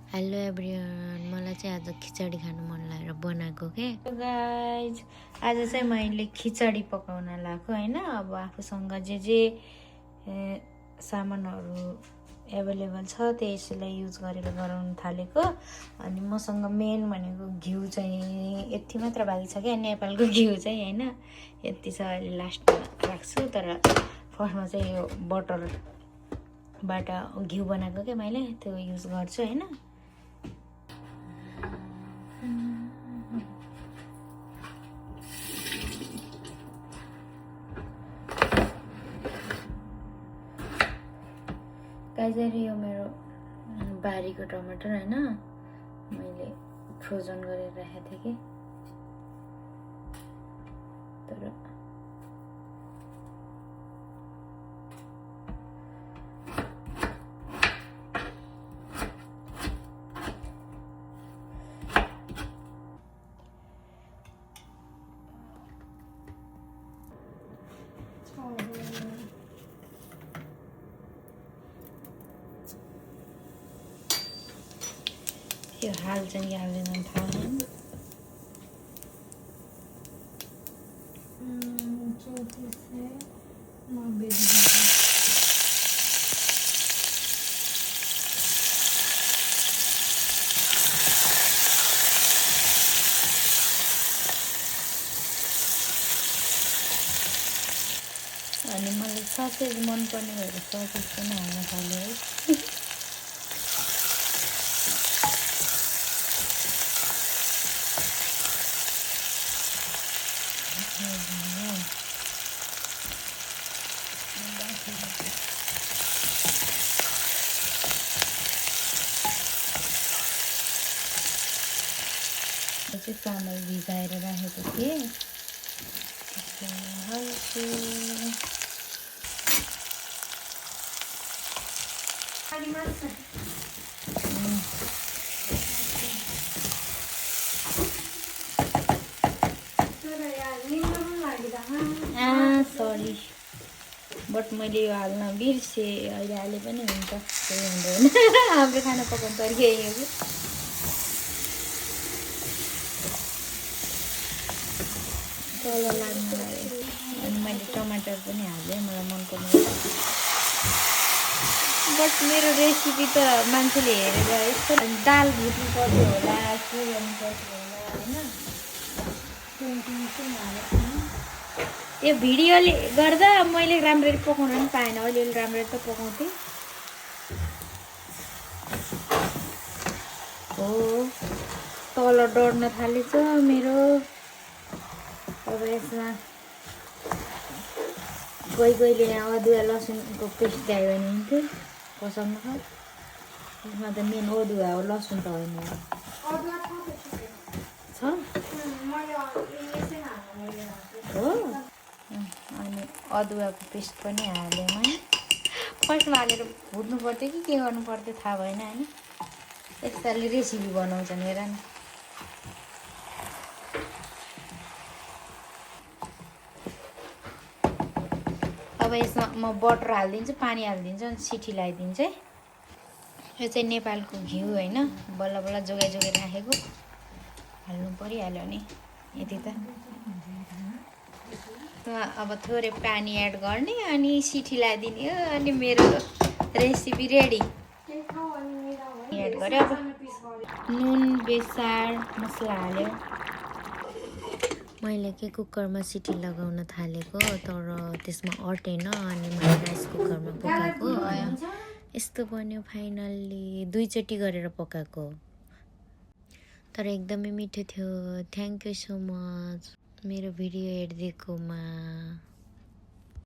Hello everyone, मलाई चाहिँ आज खिचडी खानु मन लागेर बनाएको के गाइज। आज चाहिँ मैले खिचडी पकाउन लाग्यो हैन। अब आफूसँग जे सामानहरू एभाइलेबल छ त्यसलाई युज गरेर गराउन थालेको। अनि मसँग मेन भनेको घिउ चाहिँ यति मात्र बाँकी छ क्या, नेपालको घिउ चाहिँ हैन। यति छ, अहिले लास्टमा राख्छु। तर फर्स्टमा चाहिँ यो बटरबाट घिउ बनाएको क्या मैले, त्यो युज गर्छु हैन। गाजर यो मेरो बारीको टमाटर हैन, मैले फ्रोजन गरेर राखेको थिएँ कि। तर यो हाल्छ कि हाल्दैन थाहा छैन। अनि मलाई ससेज मनपर्ने भएर ससेज पनि हाल्न थाल्यो है। चाहिँ चामल भिजाएर राखेको थिएँ, हाल्छु। सरी, बट मैले यो हाल्न बिर्सेँ। अहिले हाले पनि हुन्छ, केही हुँदैन। हाम्रो खाना पकाउनु तरिका यही हो कि। कलर लाग्नु लाग्यो। अनि मैले टमाटर पनि हालेँ, मलाई मनपर्ने। बट मेरो रेसिपी त मान्छेले हेरेर यस्तो दाल भुट्नु पर्थ्यो होला, के गर्नु पर्थ्यो होला होइन। यो भिडियोले गर्दा मैले राम्ररी पकाउन पनि पाएन। अलिअलि राम्ररी त पकाउँथेँ। हो, तल डढ्न थालेछ मेरो। अब यसमा कहिले अदुवा लसुनको पेस्ट दियो भने हुन्थ्यो पसलमा। यसमा त मेन अदुवा हो, लसुन त होइन छ हो। अनि अदुवाको पेस्ट पनि हालेँ मैले। फर्स्टमा हालेर भुट्नु पर्थ्यो कि के गर्नु पर्थ्यो थाहा भएन होइन। यस्तोले रेसिपी बनाउँछन् हेर न। अब यसमा म बटर हालिदिन्छु, पानी हालिदिन्छु, अनि सिटी लगाइदिन्छु है। यो चाहिँ नेपालको घिउ होइन, बल्ल बल्ल जोगाइ राखेको। हाल्नु परिहाल्यो नि यति त। अब थोरै पानी एड गर्ने अनि सिटी लगाइदिने हो, अनि मेरो रेसिपी रेडी। एड गऱ्यो। अब नुन, बेसार, मसला हाल्यो। मैले के कुकरमा सिटी लगाउन थालेको, तर त्यसमा अटेन। अनि मैले राइस कुकरमा पकाएको। यस्तो बन्यो फाइनल्ली। दुईचोटि गरेर पकाएको, तर एकदमै मिठो थियो। थ्याङ्क यू सो मच मेरो भिडियो हेरिदिएकोमा।